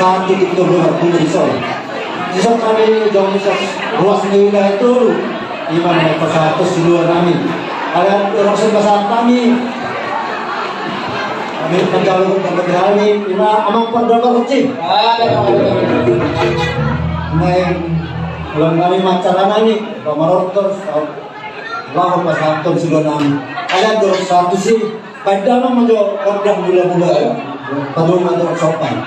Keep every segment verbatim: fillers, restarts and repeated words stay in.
Satu titik dua puluh dison. Dison hami jong di ruas ni wilayah Toru. Ima na pasahathon silua nami. Alai adong do pasahat hami. Hami manjalo dohot hami ima amang pardapar kecil. Naeng ulang nami ma acara nami. Pamarortos. Laho pasahathon silua nami. Alai adong do pasahat tusi. Baen damang ma jo gondang mula-mula. Padomu ma jo sopan.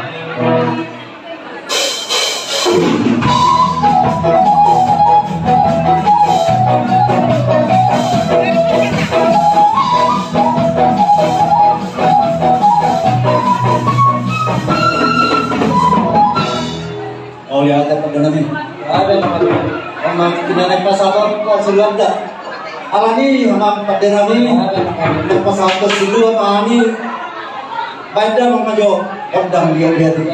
Mauliate pardongan i. Amang inang, pasahathon silua da. Alani amang pardongan i. Pasahathon silua ma hami. Baen damang ma jo gondang liat-liat i.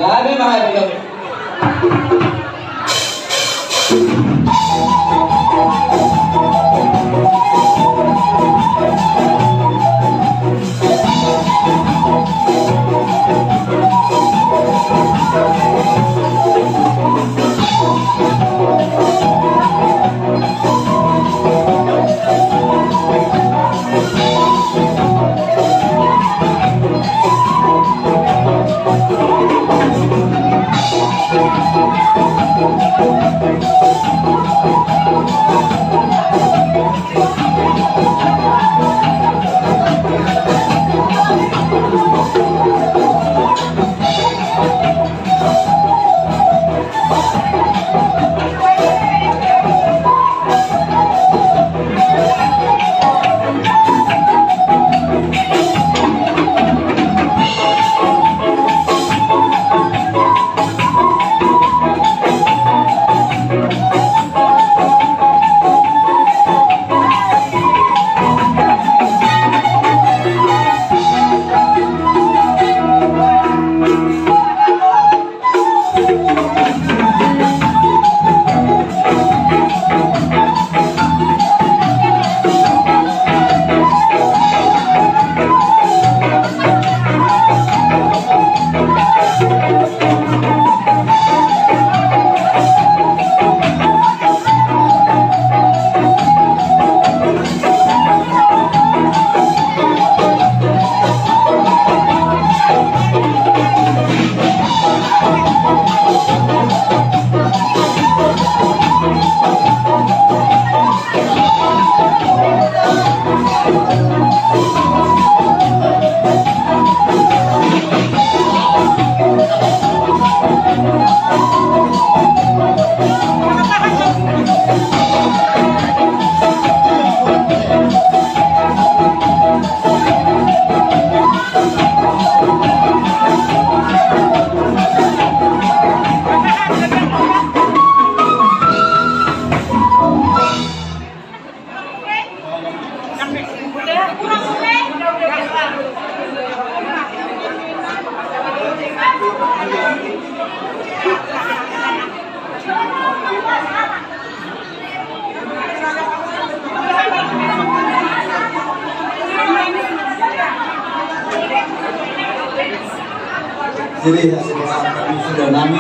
Jadi, hasil pasaran kami sudah nami.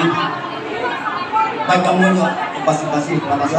Baik, kamu juga pasti-pasti, terima kasih.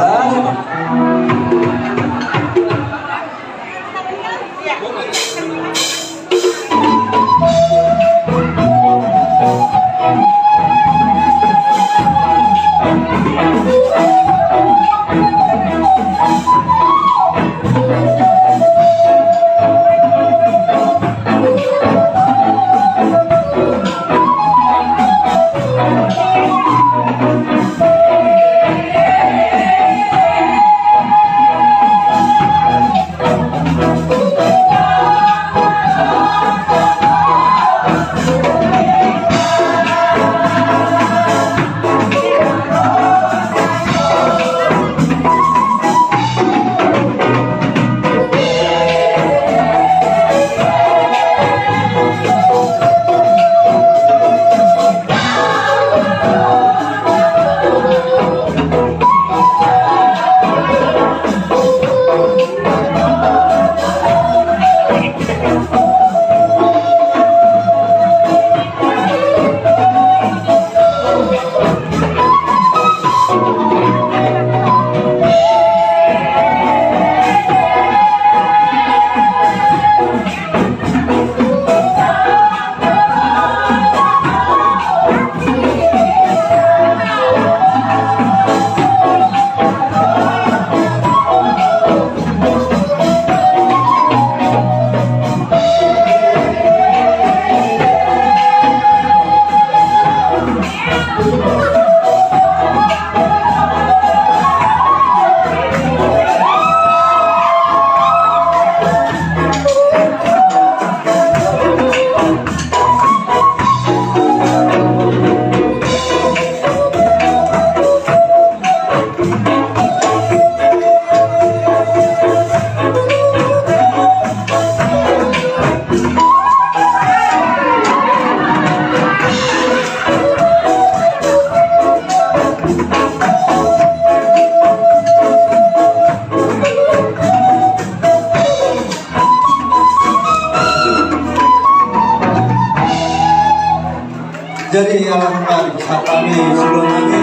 Jadi alana nunga dipasahat hami sude nami.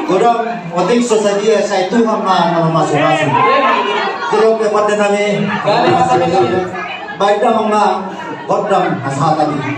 Godang otik so sadia, sai Tuhan ma na mamasumasu. Jadi oke, pande nami. Baen damang ma gondang pasahaton i.